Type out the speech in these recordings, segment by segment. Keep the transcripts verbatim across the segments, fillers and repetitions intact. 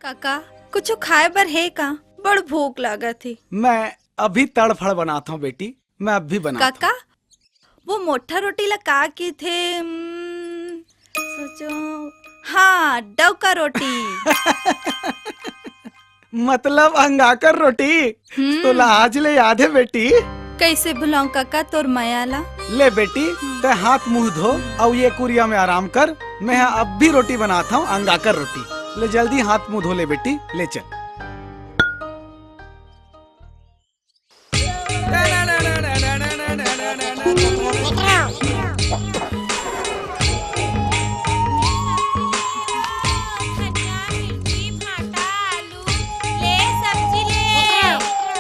काका, कुछु खाए बर हे का? बड़ भूख लागत हे। मैं अभी तड़फड़ बनात हंव बेटी, मैं अभी बनात हंव। काका, वो मोट्ठा रोटी ला का कहिथे? हम्म, सोचो, हाँ, डौका रोटी। मतलब अंगाकर रोटी। हम्म। तोला आज ले याद हे बेटी? कइसे भुलाऊं काका तोर मया ला? ले बेटी, तैं हाथ मुंह धो अउ ये कुरिया में आराम कर। मैं ह अभी रोटी बनात हंव, अंगाकर रोटी। ले जल्दी हाथ मुंह धो ले बेटी, ले चल। धनिया, मिर्ची, भांटा, आलू, ले सब्जी ले।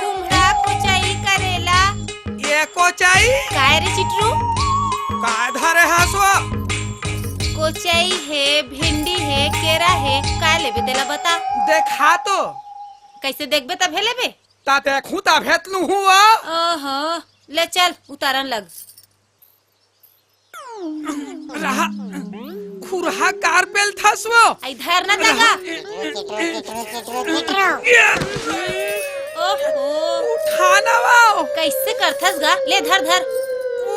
कुम्हड़ा, कोचई, करेला। ये कोचई? काय रे चिटरू? काय धरे हस वो? कोचई हे, भिंडी हे, केरा हे, काय लेबे तेला बता। देखा तो। कइसे देखबे तभे लेबे? ता देखूं तभे त लूहूं वो। ओहो, ले चल, उतारन लग। रहा, खुरहा कार पेलथस वो। आई धर ना तगा। ओहो। उठा ना वो। कइसे करथस गा? ले धर, धर।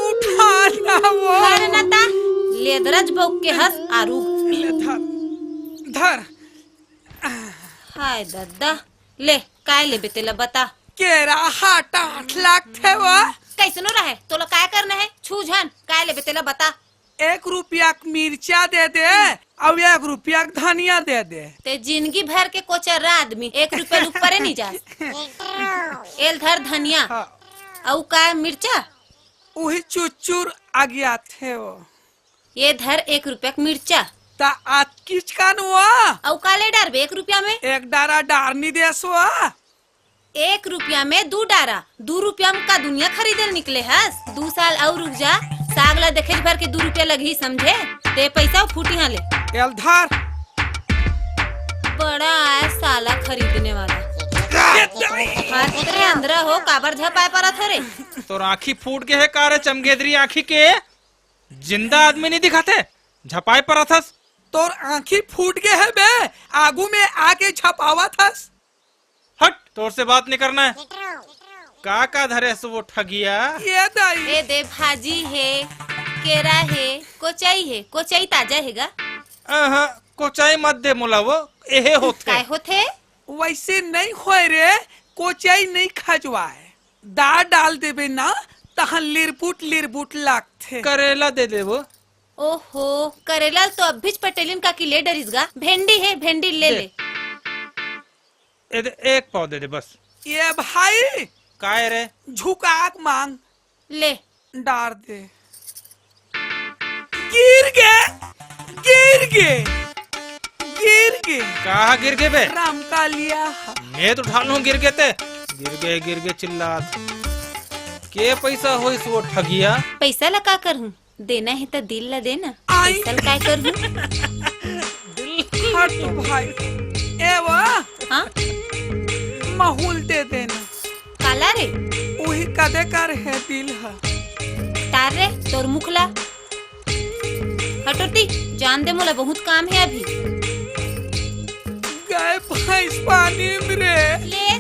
उठा ना वो। धर ना ता। लेदरज बउक के हस आरू। ले धर, धर। हाय दद्दा। ले, काय लेबे तेला बता। केरा हा टाठ लागथे वो। कइसनो रहे, तोला काय करना हे? छू झन, काय लेबे तेला बता। एक रुपया के मिर्चा दे दे, अउ एक रुपया के धनिया दे दे। ते जिंदगी भर के कोचर्रा आदमी, एक रुपया ले ऊपरे नइ जास। एल धर धनिया। हाँ। अउ का मिर्चा? उही चुचुर अगियाथे वो। ये धर एक रुपया के मिर्चा। ता अतकिच कान वो? अउ का ले डारबे एक रुपया में? एक डारा डार नइ देस वो। एक रुपया में दू डारा, दू रुपया में का दुनिया खरीदे ल निकले हस? दू साल अउ रुक जा, साग ला देखेच भर के दू रुपया लगही समझे, ते पइसा फूटी हाँ ले। एल धर। बड़ा आय साला खरीदने वाला। हाथ रे अंधरा हो, काबर झपाय परत हो रे? तोर आँखी फूट गे हे का रे चमगेदरी आँखी के? जिंदा आदमी नइ दिखत हे, झपाय परत हस। तोर आँखी फूट गे हे बे, आगू में आके झपावत हस। हट, तोर से बात नइ करना हे। का का धरे हस वो ठगिया? ये दाई। ए दे भाजी हे, केरा हे, कोचई हे, कोचई ताजा हे गा। अहं, कोचई मत दे मोला वो, एहे होथे। काय होथे? वइसे नइ होय रे, कोचई नइ खजवाय। दार डाल देबे ना, तहन लिरबुट लिरबुट लागथे। करेला दे देबो। ओहो, करेला तो अभीच पटेलिन काकी ले डरिस गा। भेंडी हे, भेंडी ले दे। ले। ए दे, एक पाव दे दे बस। ये भाई। काय रे? झुकाक मांग। ले। डार दे। गिर गे, गिर गे, गिर गे। कहाँ गिर गे बे? रामकालिया। मैं तो ठान लूँ गिर गे ते। गिर गे, गिर गे चिल्लात। के पैसा होइस वो ठगिया? पैसा ला का करहूँ? देना हे त दिल ला देना। आई। पैसा ला काय करहूँ? हट तो भाई। ए वो। हाँ? महूल दे देना। काला रे? उही कदे कर हे दिल ह। तार रे, तोर मुख ला। हटोती, जान दे मोला बहुत काम हे अभी। गाय भैंस पानी में रे। ले